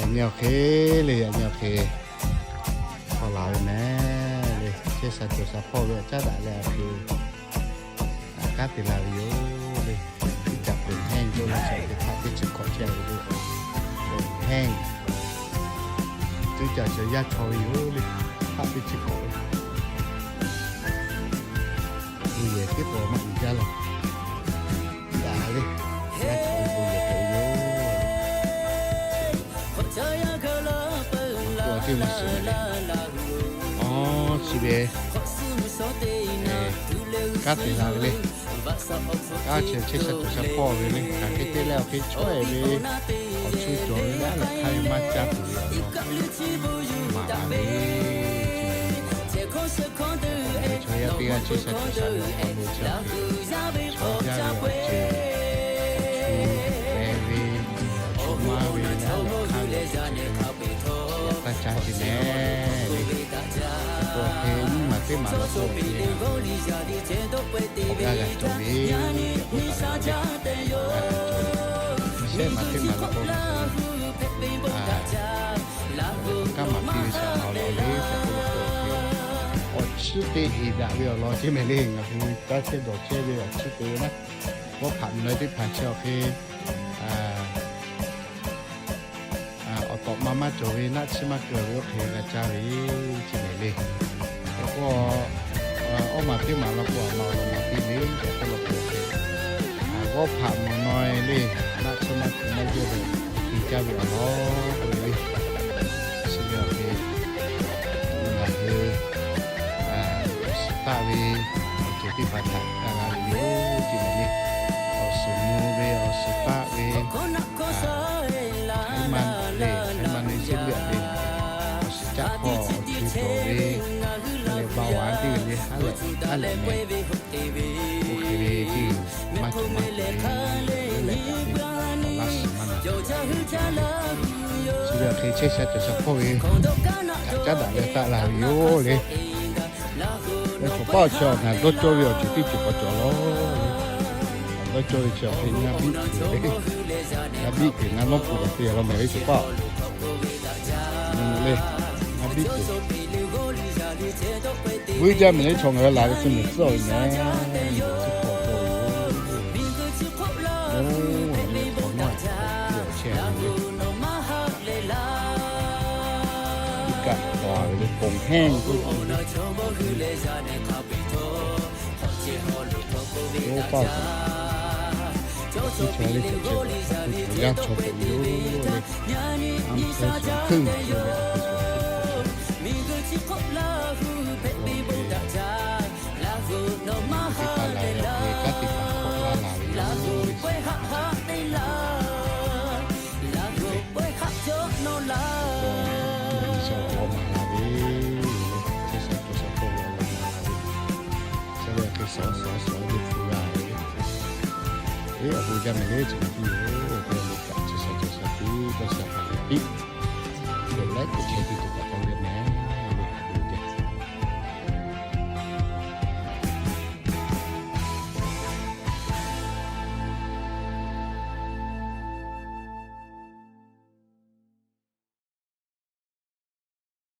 Nyi awˬ hk'e le, yaꞈ nyi awˬ hk'e hk'aw laˬ ve mehˍ le, chehˇ sha cawˬ sha hpawˇ ve awˬ caˉ daꞈ leh awˬ hk'e kanˉ te la ve yoˬ le. Teˇ caꞈ peuˬ hehnˇ k'oˆ ve chi teˇ hpaˍ teˇ chi hkawꞈ chehˇ ve le. Peuˬ hehnˇ teˇ caꞈ chi yaˇ chaw ve yoˬ le. Hpaˆ teˇ chi hkawꞈ ve bon yehˬ teˇ pawˆ maˇ uiˍ jaˇ lawˬ. Daꞈ le, yaˇ chaw ve bon yehˬ hpehꞈ ve yoˬ. Awˬ to a teˇ maˬ suhˍ ve le. Awˬ chi ve kanˉ te la ve le. Kanˉ chi chehˇ sha cawˬ sha hpawˇ ve le. Hk'aˬ hk'e te leh awˬ hk'e chaweh ve awˬ chu cawˬ ve le, a lehˬ hk'aˇ ve maˇ caˇ tuˬ ve awˬ lawn maˍ la ve. Chaw yaˇ teˇ g'aˇ chehˇ sha cawˬ sha ve awˬ hk'aw lo chi awˬ hk'e chaw jaˇ ve awˬ ceuˬ, awˬ chu hpehꞈ ve, awˬ chu maˇ ve le, a lehˬ hk'aˇ ve awˬ ceuˬ chi yaꞈ taˇ caˇ ce mehˍ le. Awˬ hk'e nyiˇ maˬ teˇ maˬ law k'o awˬ hk'e awˬ g'aˇ g'a cawˬ ve, awˬ hk'e taˍ ve le. Shehˆ maˬ teˇ maˬ law k'o, kanˉ maˍ piˇ ve shaꞈ awˬ lawn le, awˬ chiˇ te iˍ daꞈ ve awˬ lawn ce mehˍ le. Ngaˬ hui caˇ chehˇ dawˬ chehˇ ve awˬ chiˇ te ve naˉ, g'awˇ hpaꞈ mvuhˇ naw teˇ hpaˍ chi awˬ hk'e awˬ tawꞈ ma maˇ cawˬ ve naˆ chiˇ maˇ keu ve oˇ hk'e g'a caˇ ve ce mehˍ le. Awˬ k'o, awˬ maˬ teˇ maˬ law k'o, a ma awˬ lawn maˍ piˇ ve shaꞈ teˇ law k'o, g'awˇ hpaꞈ mvuhˇ naw le, naˆ chiˇ maˇ keu maˇ jawˇ ve, te caˇ ve awˬ lawn k'oˆ ve le. Chi ve awˬ hk'e ngaˬ hui awˬ shiˍ taˆ ve awˬ ceuˬ teˇ hpaˍ htaꞈ g'a la ve yoˬ ce mehˍ le. Awˬ shiˍ mvuh ve, awˬ shiˍ taˆ ve, hk'aˬ ma le, hk'aˬ ma ne sheˉ leuˆ ve, awˬ shiˍ caˆ hk'aw awˬ ceuˬ cawˬ ve, a lehˬ ba wa teˇ g'aˇ le, a lehˬ a lehˬ mehˍ, oˇ hk'e ve teˇ g'uˬ maˇ cawˬ maˇ cawˬ ve, leuˆ leh kaꞈ ve awˬ laˇ shiˍ maˇ na. Chi ve awˬ hk'e chehˇ sha cawˬ sha hpawˇ ve htaꞈ caˉ daꞈ leh taˆ la ve yoˬ le. Leh chaw paˆ awˬ chi awˬ ngaˬ dawˇ cawˇ ve awˬ ceuˬ teˇ ceuˬ k'awꞈ cawˬ lawˬ. Dawˇ cawˇ ve chi awˬ hk'e ngaˇ biˆ tuˬ le. Ngaˇ biˆ tuˬ ngaˇ lawˉ peuˬ lawˬ te lawˬ mehˍ ve chaw paˆ. Nyi le, ngaˇ biˆ tuˬ vuiˇ jaˇ mehˍ le. Chaw ngaˬ hui laˬ ve chi mehˍ tcuhˉ awˬ ve mehˍ, mehˍ tcuhˉ hk'aw cawˬ ve yoˬ. Oˇ, ve chaw nawˇ a chehˇ ve le. Iˉ kaˆ k'awꞈ ve le, ponˬ hehnˇ k'oˆ ve le. Oˇ paˆ awˬ kaꞈ, chi chaw le, chaw yaˇ chaw hpehꞈ ve yoˬ le. A hpeu shuˍ hkuiˇ ngaˬ hui ve a hpeu shuˍ hkuiˇ hk'aw, teˇ hpaˍ laˬ ve awˬ hk'e kanˉ te hpaˍ hk'awꞈ laˇ laˬ ve yoˬ le. G'uiˬsha awˬ lawn maˍ la ve, chehˇ sha cawˬ sha hpawˇ ve awˬ lawn maˍ la ve, chi ve hk'e suhˍ suhˍ suhˍ ve hpu g'a ve, eˬ, awˬ bon jaˇ mehˍ le. Chi ma piˇ ve, awˬ bon kaꞈ chehˇ sha cawˬ sha piˇ, dawˇ sha hk'a lehˬ piˇ, laiˉ kuiˬ chehˇ piˇ tuˬ